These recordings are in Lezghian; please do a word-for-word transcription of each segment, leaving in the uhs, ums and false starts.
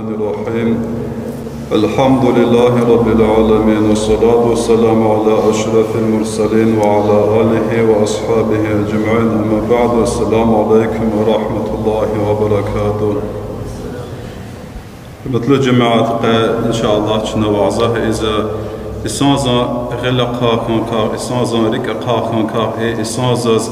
الرحيم. الحمد لله رب العالمين، والصلاة والسلام على أشرف المرسلين وعلى آله وأصحابه أجمعين. أما بعد، السلام عليكم ورحمة الله وبركاته. Гьуьрметлу жемят, къе, иншаллагь, чна ваза ийиз, инсанзан гъил ахъа хьанкагъ, инсанзан рикӀ ахъа хьанкагъ, э, инсанзаз,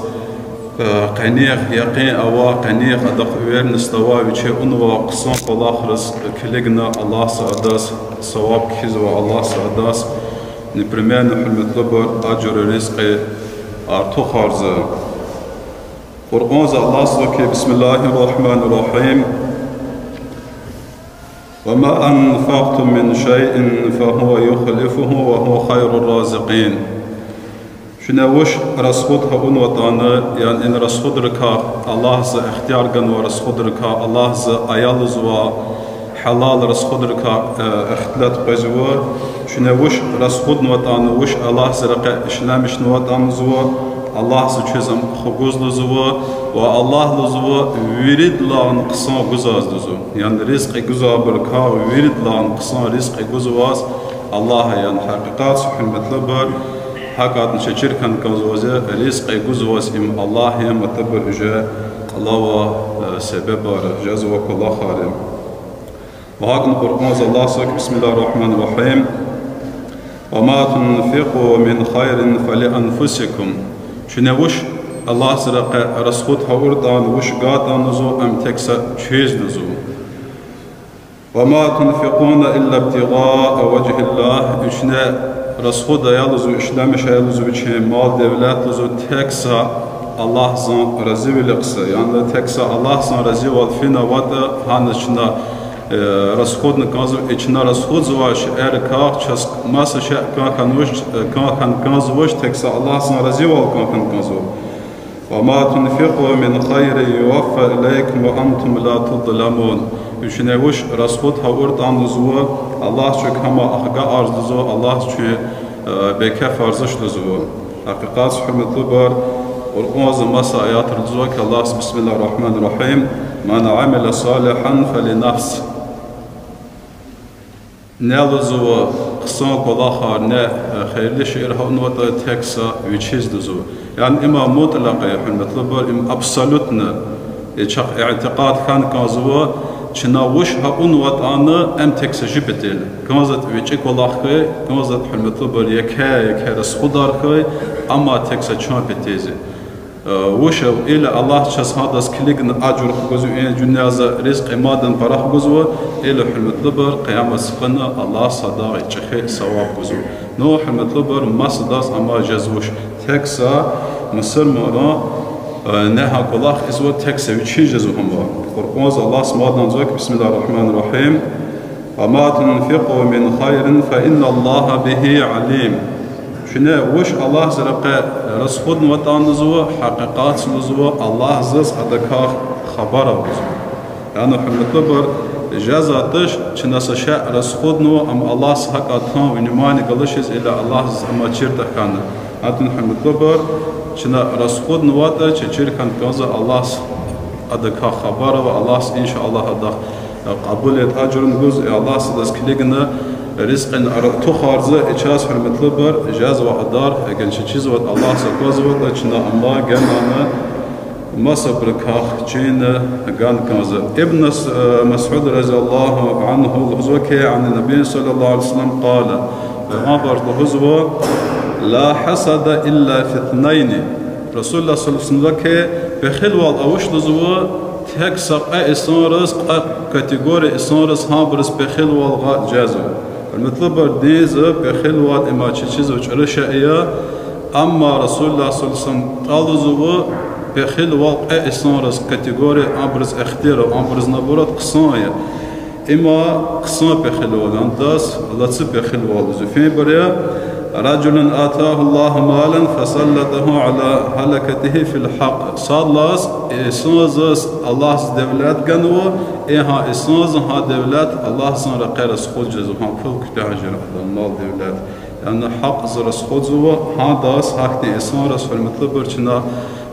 э, къенихъ якъин авай, къенихъ адахъ уверенность авай, вичи авунвай хъсан кӀвалахриз килигна, Аллагьза адаз саваб кхьизва, Аллагьза адаз непременно, гьуьрметлубур, ажру ризкьи артухарзава. Къуръанза Аллагьза кхьи: بسم الله الرحمن الرحيم. وما أنفقتم من شيء فهو يخلفه وهو خير الرازقين. Куьне вуч расход авунватӀани, яни и расходрикай, Аллагьза ихтияр ганвай расходрикай, Аллагьза аялзава, гьалал расходрикай, э, ихтилат къвезва. Куьне вуч расходнаватӀани, вуч Аллагьза рекье ишлемишнаватӀани лугьузва, Аллагьза квез ам хгузва лугьузва, ва Аллагь лугьузва виридалайни хъсан гузвайди я лугьузва. Яни ризкьи гузвайбурукай виридалайни хъсан ризкьи гузвайди я Аллагь, яни гьакъикъатда, гьуьрметлубур, гьакӀни чаз чир хьана кӀанзавайди я, ризкьи гузвайди им Аллагь я, мад ибур уже кьалавай, э, себебар, жезвай кӀвалахар я. Ва гьакӀни Къуръанза Аллагьза кхьи: بسم الله الرحمن الرحيم. وما تنفقوا من خير فلأنفسكم. Куьне вуч Аллагьза рекье расход авуртӀани, вуч гайтӀани лугьузва, ам тек са квез лугьузва. وما تنفقون إلا ابتغاء وجه الله. Куьне расход ая лугьузва, ишлемиш ая лугьузва вичин мал-девлет лугьузва тек са Аллагьзан разивилихъ са. Яни тек са Аллагьзан разивал финаватӀа, гьана чна, э, расходна кӀанзава, и чна расходзавай шейэрикай чаз маса шей кӀан хьанвач, э, кӀан хьана кӀанзавач, тек са Аллагьзан разивал кӀан хьана кӀанзава. وما تنفقوا من خير يوف إليكم وأنتم لا تظلمون. Куьне вуч расход авуртӀани лугьузва, Аллагьза куьн гьам ахгайиз лугьузва, Аллагьза куьн, э, бейкефарзавач лугьузва. Гьакъикъатда, гьуьрметлубур, Къуръанза маса аятра лугьузва хьи Аллагьза: بسم الله الرحمن الرحيم. من عمل صالحا فلنفسه. Ни лугьузва, хъсан кӀвалахар, ни, э, хийирлу шейэр авунватӀа, тек са вичиз лугьузва. Яни им мутӀлакъ я, гьуьрметлубур, им абсолютно. И чахъ итикъад хьана кӀанзава, чна вуч авунватӀани, ам тек са жи петел. КӀанзаватӀа вичӀи кӀвалах хьуй, кӀанзаватӀа, гьуьрметлубур, еке-еке расходар хьуй, амма тек са чан петел я. Э, вуч я, или Аллагьза чаз гьадаз килигна ажур хгузва, и дуьньяза ризкьи мадни пара хгузва, или, гьуьрметлубур, къиямат йикъана Аллагьза гьадахъ чӀехи саваб гузва. Ну, гьуьрметлубур, масадаз амай жезвач, тек са мусурманрин, э, негьа кӀвалах ийизва, тек са вичиз жезва гьам. Къуръанза Аллагьза мадни лугьузва хьи: بسم الله الرحمن الرحيم. وما تنفقوا من خير فإن الله به عليم. Куьне вуч Аллагьза рекье расходнаватӀани лугьузва, гьакъикъатда лугьузва, Аллагьзаз адакай хабар ава лугьузва. Яни, гьуьрметлубур, жезвайди туш, чна са шей расходнава, ам Аллагьза гьакӀ атун внимание галачиз, или Аллагьзаз ам чир тахьана. Гьатта, гьуьрметлубур, чна расходнаватӀа, чаз чир хьана кӀанзава, Аллагьза адакай хабар ава, Аллагьза, иншаллагь, адахъ кьабулият ажурни гуз, и Аллагьза адаз килигна ризкьин артухарзава, и чаз, гьуьрметлубур, жезва адар, эгер чаз чизватӀа, Аллагьза аквазватӀа, чна ам генани масабурукай чин гана кӀанзава. Ибн С-, э, Масуд رضي الله عنه лугьузва хьи, عن النبي صلى الله عليه وسلم قال, Пайгъамбарди лугьузва: لا حسد إلا في اثنين. Расулуллагь صلى الله عليه وسلم лугьузва хьи, пехилвал авач лугьузва, тек са кьве инсанриз, кьве категория инсанриз, гьабуруз пехилвал гьа жезва. Гьуьрметлубур, динда пехилвал им чаз чизва, чӀуру шей я, амма Расулуллагь صلى الله عليه وسلم тӀа лугьузва пехилвал кьве инсанриз, категория, абуруз ихтияр ава, абуруз, наоборот, хъсан я. Им хъсан пехилвал я, адаз лацу пехилвал лугьузва. Фин бур я: رجل آتاه الله مالا فسلطه على هلكته في الحق. Сад лагьайди, инсанзаз Аллагьза девлет ганва, и гьа инсанза гьа девлет Аллагьзан рекье расход жезва, гьа пул куьтягь жеда, мал-девлет. Яни гьакьза расходзава, гьадаз, гьахьтин инсанраз, гьуьрметлубур, чна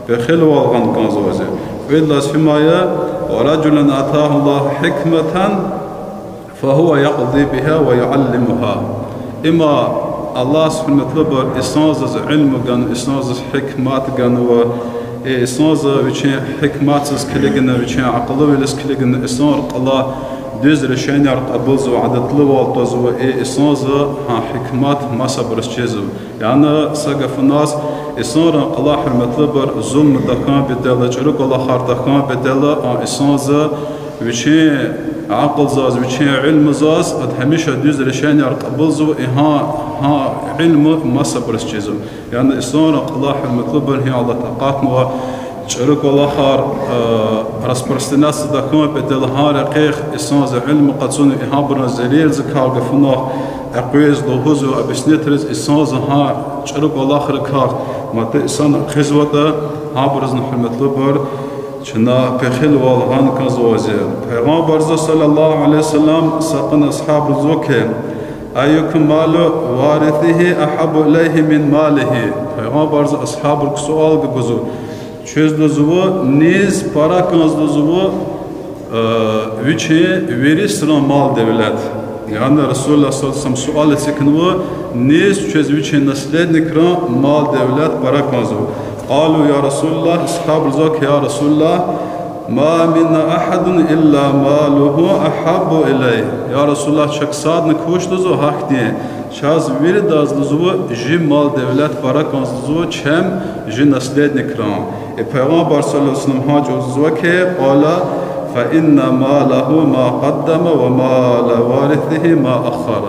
пехилвал гъана кӀанзавази. Кьвед лагьайди фима я: ورجل آتاه الله حكمة فهو يقضي بها ويعلمها. Има Аллагьди, гьуьрметлубур, инсанзаз илму гана, инсанзаз гьикмат ганва, э, инсанза вичин гьикматдиз килигна, вичин акьулвилиз килигна, инсанрин кьула дуьз решенияр кьабулзава, адетлувал твазва, э, инсанза гьа гьикмат масабуруз чизва. Яни са гафуназ, инсанрин кьула, гьуьрметлубур, зулум тахьун патал, чӀуру кӀвалахар тахьун патал, а инсанза вичин акьулзаз, вичин илмузаз ада гьамиша дуьз решенияр кьабулзава, и гьа, гьа илму масабуруз чизва. Яни инсанрин кьула, гьуьрметлубур, гьи алатда акъатнава чӀуру кӀвалахар, э, распространяться тахьун патал, гьа рекьихъ инсанза илму къачуна, и гьабурун зарарзакай гафунихъ, экъуьгъиз, лугьузва, объяснитьриз, инсанза гьа чӀуру кӀвалахрикай маса инсан хъийизватӀа, гьабурузни, гьуьрметлубур, чна пехилвал гъана кӀанзавайди я. Пайгъамбарза, صلى الله عليه وسلم, са кьуна асгьабриз лугьузва хьи: أيكم مال ورثه أحب إليه من ماله؟ Пайгъамбарза асгьабрик суал гугузва: квез, лугьузва, низ пара кӀанзава, лугьузва, э, вичин вирисрин мал-девлет? Яни رسول الله صلى الله عليه وسلم суал эцигнава: низ квез вичин наследникрин мал-девлет пара кӀанзава? قالوا: يا رسول الله, асгьабри лугьузва хьи: я رسول الله, ما منا أحد إلا ماله أحب إليه. Я رسول الله, чак садни квач, лугьузва, гьахьтин, чаз виридаз, лугьузва, жи мал-девлет пара кӀанзава, лугьузва, чем жи наследникрин. И Пайгъамбар, صلى الله عليه وسلم, гьа чӀавуз лугьузва хьи, قال: فإن ماله ما قدم ومال ورثه ما أخر.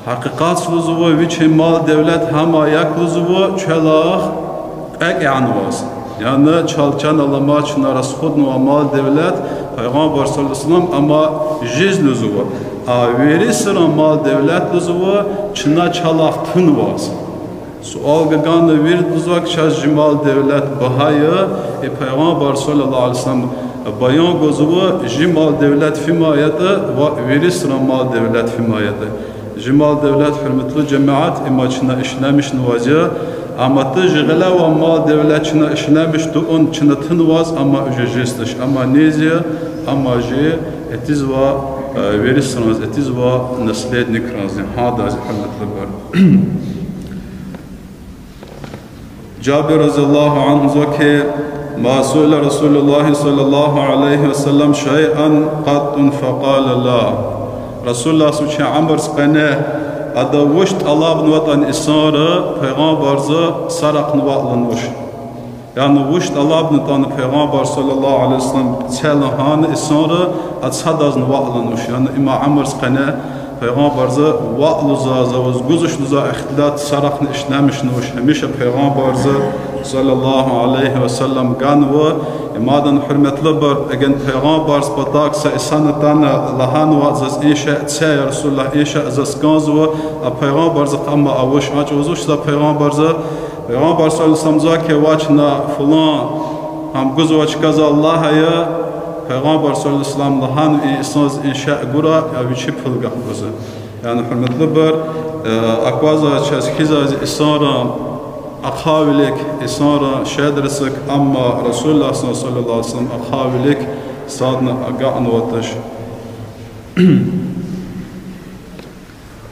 Гьакъикъатда, лугьузва, вичин мал-девлет гьам я, лугьузва, чалай кьве кӀевнаваз. Яни чал чан аламаз чна расходнавай мал-девлет, Пайгъамбар, صلى الله عليه وسلم, ам жез лугьузва. А вирисрин мал-девлет, лугьузва, чна чалай тунваз. Суал гугана вирида, лугьузва, чаз жи мал-девлет багьа я, и Пайгъамбар, صلى الله عليه وسلم, баян гузва, жи мал-девлет фима ятӀа ва вирисрин мал-девлет фима ятӀа. Жи мал-девлет, гьуьрметлу жемят, има чна ишлемишнавайди я, амма тӀа жи гъилевай мал-девлет чна ишлемиш тавун, чна тунваз, ам уже жез туш, ам низ я, ам жи этизва, э, вирисриз, этизва наследникриз, гьадаз, гьуьрметлубур. Жабир, رضي الله عنه, лугьузва хьи: ما سئل رسول الله صلى الله عليه وسلم شيئا قط فقال لا. رسول الله صلى الله عليه وسلم вичин уьмуьрдин къене ада вуч тӀалабнаватӀани инсанри, Пайгъамбарза сарахъни ваъ лагьанвач. Яни вуч тӀалабнаватӀани Пайгъамбар, صلى الله عليه وسلم, це лагьана инсанри, ада садазни ваъ лагьанвач. Яни има уьмуьрдин къене Пайгъамбарза ваъ лугьузвай, за ваз гузвач лугьузвай ихтилат сарахъни ишлемишнавач, гьамиша Пайгъамбарза, صلى الله عليه وسلم, ганва. Имадан, гьуьрметлубур, эгер Пайгъамбарзан патав са инсан атана лагьанва: заз и шей це, я رسول الله, и шей заз кӀанзава, а Пайгъамбарзахъ ам авач, а чӀавуз лугьузвач за Пайгъамбарза, Пайгъамбар, صلى الله عليه وسلم, лугьузва хьи, вач на фулан, гьам гузвай чкадал лагь, я Пайгъамбар, صلى الله عليه وسلم, лагьанва и инсанза и шей гурай, я вичи пул гахъ гузва. Яни, гьуьрметлубур, э, аквазвай чаз хьизвай инсанрин ахъавилик, инсанрин щедростик, амма رسول الله, صلى الله عليه وسلم, ахъавилик садни агакьнавач.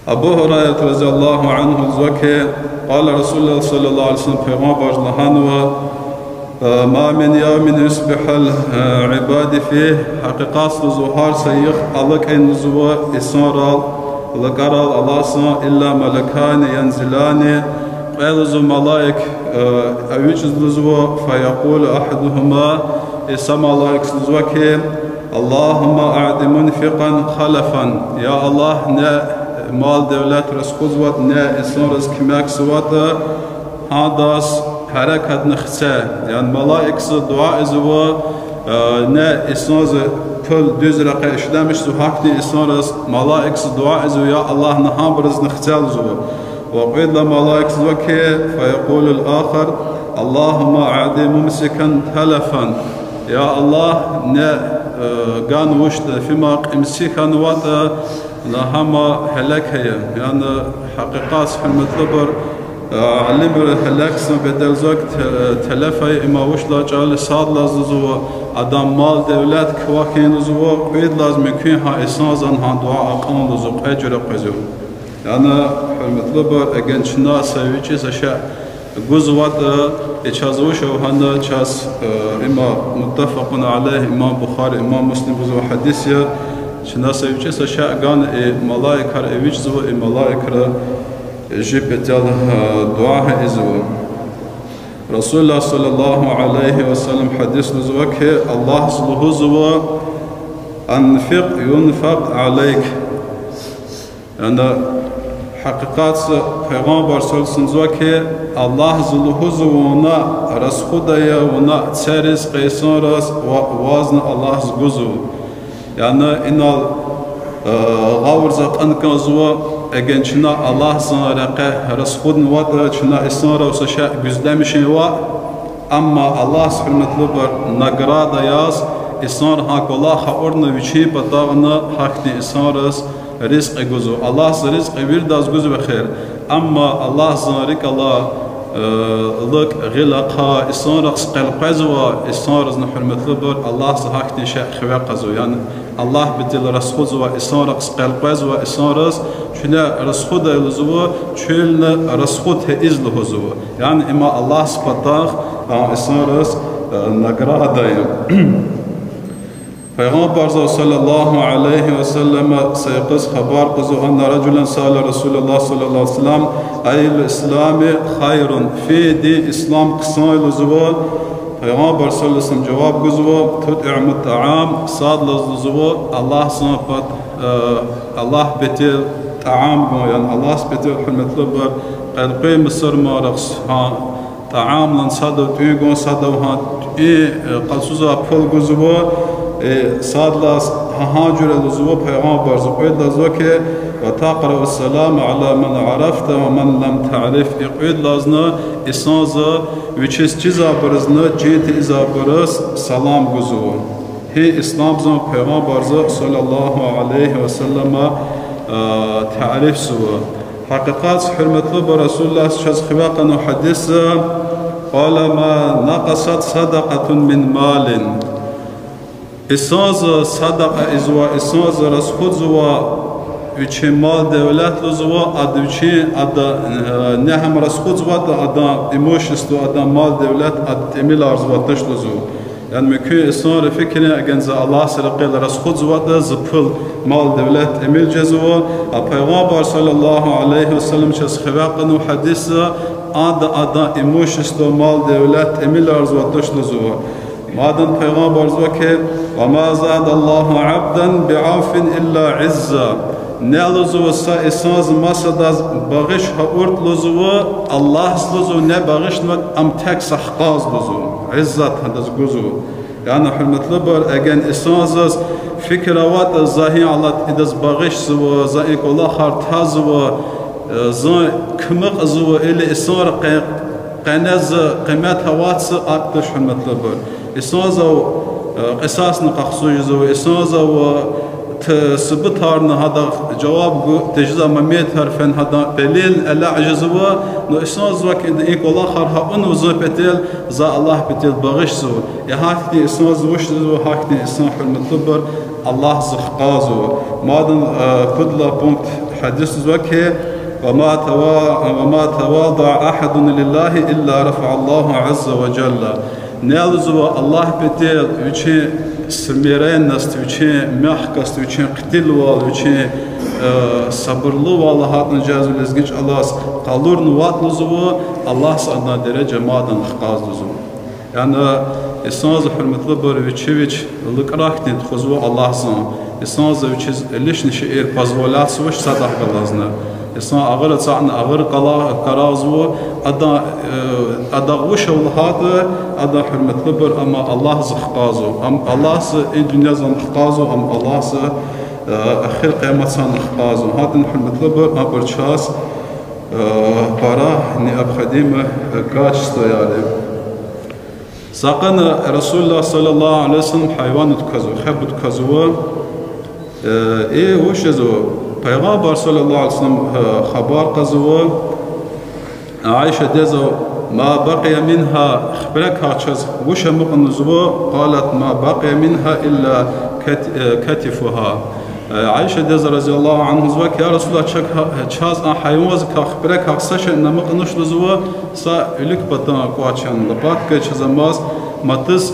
Абу Гьурайрат, رضي الله عنه, лугьузва хьи: قال رسول الله صلى الله عليه وسلم, Пайгъамбарза лагьанва: ما من يوم يصبح العباد فيه, гьакъикъатда лугьузва гьар са югъ алакӀна лугьузва инсанрал, лукӀарал алатзава, إلا ملكان ينزلان, кьве лугьузва малаик, э, эвичӀзава лугьузва, فيقول أحدهما, и са малаикди лугьузва хьи: اللهم أعط منفقا خلفا, я Аллагь, ни мал-девлет расходзаватӀа, ни инсанриз куьмекзаватӀа, гьадаз гьерекатна хце. Яни малаикди дуьа ийизва, э, ни инсанди пул дуьз рекье ишлемишзава, гьахьтин инсанриз малаикди дуьа ийизва, я Аллагь, ни гьабурузни хце лугьузва. Ва кьвед лагьай малаикди лугьузва хьи, فيقول الآخر: اللهم أعط ممسكا تلفا, я Аллагь, ни, э, ганвачтӀа, фима кьимси хьанватӀа, на гьам гьелек хьайи. Яни гьакъикъатда, гьуьрметлубур, Алимри гьеле хъсан бетелзак те-, телефай има вуч лагьай чӀал я, сад лагьай лугьузва, адан мал-девлет квахьин лугьузва, кьвед лагьай мумкин гьа инсанзан гьа дуьа акьун лугьузва, кьве жуьре къвезва. Яни, гьуьрметлубур, эгер чна са вичӀи са шей гузватӀа, э, чаз вуч ава гьана, чаз, э, има муттафакъун алейгь, имам Бухари, имам Муслим гузва гьадис я, чна са вичӀи са шей гана, и малаикар эвичӀзава, и малаикри жи патал, э, дуьа ийизва. Расулуллагь صلى الله عليه وسلم гьадис лугьузва хьи, Аллагьди лугьузва: «أنفق ينفق عليك». Яни, гьакъикъатда Пайгъамбар صلى الله عليه وسلم лугьузва хьи, Аллагьди лугьузва: вуна расход ая, вуна це ризкьи инсанриз ва вазни Аллагьди гузва. Яни инал, э, гъавурда кьун кӀанзава, эгер чна Аллагьдин рекье расходнаватӀа, чна инсанрив са шей гуьзлемишнава, амма Аллагьди, гьуьрметлубур, награда яз, инсанри гьа кӀвалах авурла вичин патав гьахьтин инсанриз ризкьи гузва. Аллагьди ризкьи виридаз гузва хьи, амма Аллагьдин рикӀ алай, э, лукӀ, гъил ахъа, инсанрихъ къел къвезва, инсанризни, гьуьрметлубур, Аллагьди гьахьтин шей хиве кьазва. Яни Аллагь патал расходзава, инсанрихъ къел къвезва, инсанриз, чуьне расход ая лугьузва, чуьлни расход ийиз лугьузва. Яни има Аллагьдин патав, а, инсанриз, э, награда я. Пайгъамбарди صلى الله عليه وسلم са йикъаз хабар кьазва: أن رجلا سأل رسول الله صلى الله عليه وسلم: أي الإسلام خير؟ Фиди ислам хъсан я лугьузва. Пайгъамбар صلى الله عليه وسلم жаваб гузва: تطعم الطعام, сад лагьай лугьузва, Аллагьдин пат-, э, Аллагь патал тӀям гун, яни Аллагьдин патал, гьуьрметлубур, къенин мусурманрихъ гьа тӀямдин садав тӀуьн гун, садав гьа тӀуьн, э, къачузвай пул гузва, э, сад лагьай гьа, гьа жуьре лугьузва Пайгъамбарди, кьвед лагьай лугьузва хьи: وتقرأ السلام على من عرفت ومن لم تعرف. И кьвед лагьайни инсанди вичиз чизвайбурузни, чин тийизвайбуруз салам гузва. Гьи исламдин Пайгъамбарди صلى الله عليه وسلم, э, тарифзава. Гьакъикъатда, гьуьрметлубур, Расулуллагьди чаз хиве кьунва гьадисда: قلما نقصت صدقة من مال. Инсанди садакьа ийизвай, инсанди расходзавай вичин мал-девлет лугьузва, ада вичин, ада, э, негьам расходзаватӀа, адан имущество, адан мал-девлет ада тӀимиларзавач лугьузва. Яни муькуь инсанри фикирин эгенза Аллагьдин рекьел расходзаватӀа, зи пул, мал-девлет тӀимил жезва, а Пайгъамбар صلى الله عليه وسلم чаз хиве кьунва гьадисда, ада, адан имущество, мал-девлет тӀимиларзавач лугьузва. Мадни Пайгъамбарди лугьузва хьи: وما زاد الله عبدا بعفو إلا عزا. Ни лугьузва са инсанди масадаз багъиш авуртӀа лугьузва, Аллагьди лугьузва ни багъишнаватӀа, ам тек са хкажзава лугьузва. Иззат гьадаз гузва. Яни, гьуьрметлубур, эгер инсандиз фикир аватӀа, за гьи алат идаз багъишзава, за и кӀвалахар тазва, э, зун куьмек ийизва, или инсанри къе-, къене за къимет аватзава, акӀ туш, гьуьрметлубур. Инсандиз, э, кьисасни къахчуз жезва, инсандиз, э, т-, субутарни гьадахъ жаваб гуз тежезвай моментар фена, гьадан делил элячӀ жезва, но инсандиз вакӀ и кӀвалахар гьа авуна зун патал, за Аллагь патал багъишзава. Я гьахьтин инсандиз вуч жезва, гьахьтин инсан, гьуьрметлубур, Аллагьди хкажзава. Мадни, э, пуд лагьай пункт гьадисда лугьузва хьи: وما توا-، وما تواضع أحد لله إلا رفعه الله عز وجل. Ни лугьузва Аллагь патал вичин смиренность, вичин мягкость, вичин хъуьтуьлвал, вичин, э, сабурлувал лагьайтӀани жезва лезги чӀалаз, къалурнаватӀа лугьузва, Аллагьди адан дережа мадни хкажзава лугьузва. Яни инсандиз, гьуьрметлубур, вичи вич лукӀра хьтин тухузва Аллагьди. Инсандиз вичиз лишний шейэр позволятзавач садахъ галазни. Инсан агъур ацукьна агъур къала-, къарагзава, ада, э, адахъ вуч ава лагьайтӀа, ада, гьуьрметлубур, ам Аллагьди хкажзава. Ам Аллагьди и дуьньязан хкажзава, ам Аллагьди, э, эхир къияматдани хкажзава. Гьадин, гьуьрметлубур, абур чаз, э, пара необходимое, э, качество яни. Са кьван Расулуллагь صلى الله عليه وسلم гьайван тукӀвазва, хеб тукӀвазва. Э, и вуч жезва? Пайгъамбар صلى الله عليه وسلم, э, хабар кьазва, Аиша дезва: ما بقي منها, хипрекай чаз вуч амукьна лугьузва, قالت: ما بقي منها إلا كت-, كتفها. Аиша дезва, رضي الله عنها, лугьузва хьи: я Расулуллагь, чак-, чаз а гьайванзакай хипрекай са шейни амукьнач лугьузва, са уьлуьк патан кӀвачни, лопаткай чаз амаз матуз,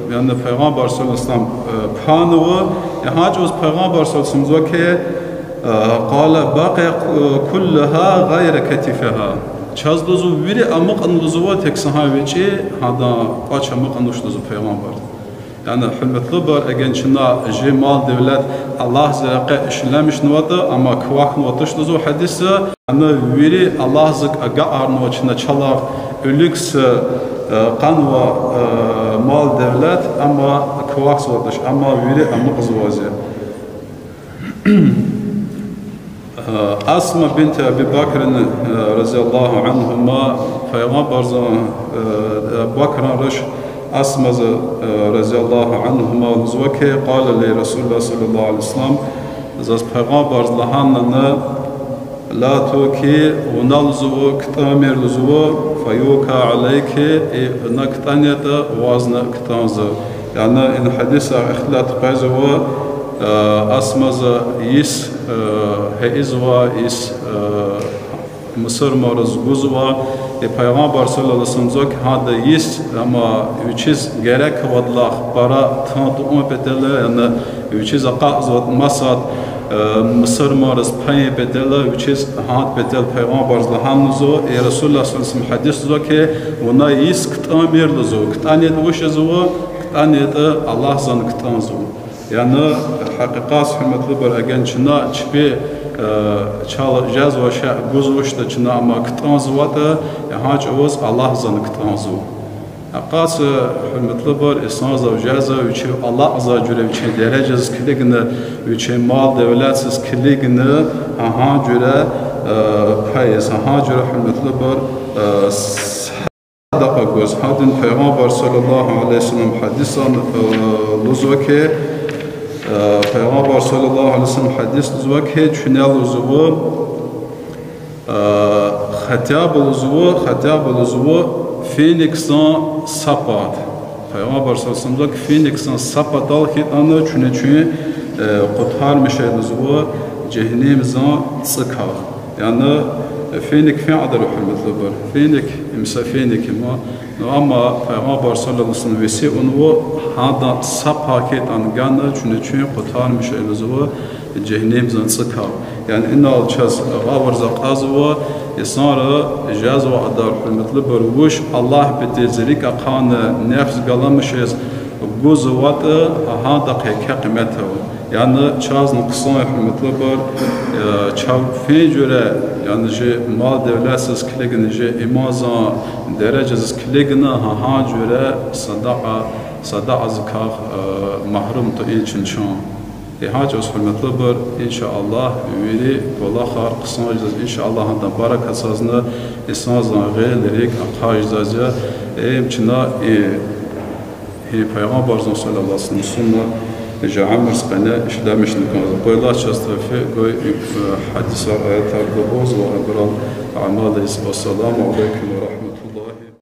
яни Пайгъамбар صلى الله عليه وسلم панва, гьа чӀавуз Пайгъамбар صلى الله عليه وسلم лугьузва хьи, قال: بقي كلها غير كتفها. Чаз лугьузва вири амукьна лугьузва, тек са гьа вичӀи, гьадан кӀвач амукьнач лугьузва Пайгъамбар. Яни, гьуьрметлубур, эгер чна жи мал-девлет Аллагьдин рекье ишлемишнаватӀа, амма квахьнаватӀа лугьузва гьадисда, яни вири Аллагьдиз агакьарнава чна чалай уьлуьк са, э, къанвай, э, мал-девлет, амма квахьзаватӀа, амма вири амукьзаваз я. Асма бинт Аби Бакрин, э, رضي الله عنهما, Пайгъамбарзан, э, Аби Бакран руш Асмаз, э, رضي الله عنهما, лугьузва хьи, قال لي رسول الله صلى الله عليه وسلم, заз Пайгъамбарза лагьана: لا توكي, вуна лугьузва ктӀанмир лугьузва, فيوكى عليك, и вуна ктӀанайтӀа, вазни ктӀанзава. Яни и гьадисда ихтилат къвезва, э, Асмаза йис, э, гьейизва, йис, э, мусурманриз гузва, и Пайгъамбар صلى الله عليه وسلم лугьузва хьи, гьада йис, амма вичиз герек авайдалай пара тан тавун патал, яни вичиз акъатзавай масад, э, мусурманриз пайин патал, вичиз гьа патал Пайгъамбарза лагьана лугьузва, и رسول الله صلى الله عليه وسلم гьадис лугьузва хьи, вуна йис ктӀанмир лугьузва, ктӀанайтӀа вуч жезва, ктӀанайтӀа Аллагьзан ктӀанзава. Яни, гьакъикъатда, гьуьрметлубур, эгер чна чпи, э, чал жезвай шей гузвачтӀа чна, амма ктӀанзаватӀа, гьа чӀавуз Аллагьзан ктӀанзава. Гьакъикъатда, гьуьрметлубур, инсанзав жезва вичи алакьзавай жуьре вичин дережадиз килигна, вичин мал-девлетдиз килигна, гьа жуьре, э, пайиз, гьа жуьре, гьуьрметлубур, э, с-, садакьа гуз. Гьадин Пайгъамбар صلى الله عليه وسلم гьадисда, э, лугьузва хьи, э, Пайгъамбар صلى الله عليه وسلم гьадисда лугьузва хьи, чуьне лугьузва, э, хотя бы лугьузва, хотя бы лугьузва, финикдин са пад. Пайгъамбар صلى الله عليه وسلم лугьузва хьи, финикдин са патал хьайитӀани чуьне чуьн, э, къутармишай лугьузва жегьеннемдин цӀукай. Яни финик фин кьадар, гьуьрметлубур. Финик, им са финик я ман. Ну, амма Пайгъамбар صلى الله عليه وسلم веси авунва, гьадан са пад хьайитӀани гана чуьне чуьн къутармишай лугьузва жегьеннемдин цӀукай. Яни инал чаз гъавурда акьазва, инсанри жезвай кьадар, гьуьрметлубур, вуч Аллагь патал рикӀ ахъайна нефс галамишиз гузватӀа, гьадахъ еке къимет ава. Яни чазни хъсан, гьуьрметлубур, э, чав фин жуьре, яни жи мал-девлетдиз килигна, жи имандин дережадиз килигна, гьа жуьре садакьа, садакьадикай, э, магьрум тавун чун чун. Гьа чӀавуз, гьуьрметлубур, إن شاء الله, вири кӀвалахар хъсан жез, إن شاء الله, гьадан баракатдизни инсандин гъил-рикӀ ахъа жезва. Им чна и гьи Пайгъамбарзан صلى الله عليه وسلم сунна жамир къене ишлемишна кӀанзава. Аллагьди чаз тавфикь гуй, э, гьадисар, аятар лугьуз ва абурал амал ийиз. والسلام عليكم ورحمة الله.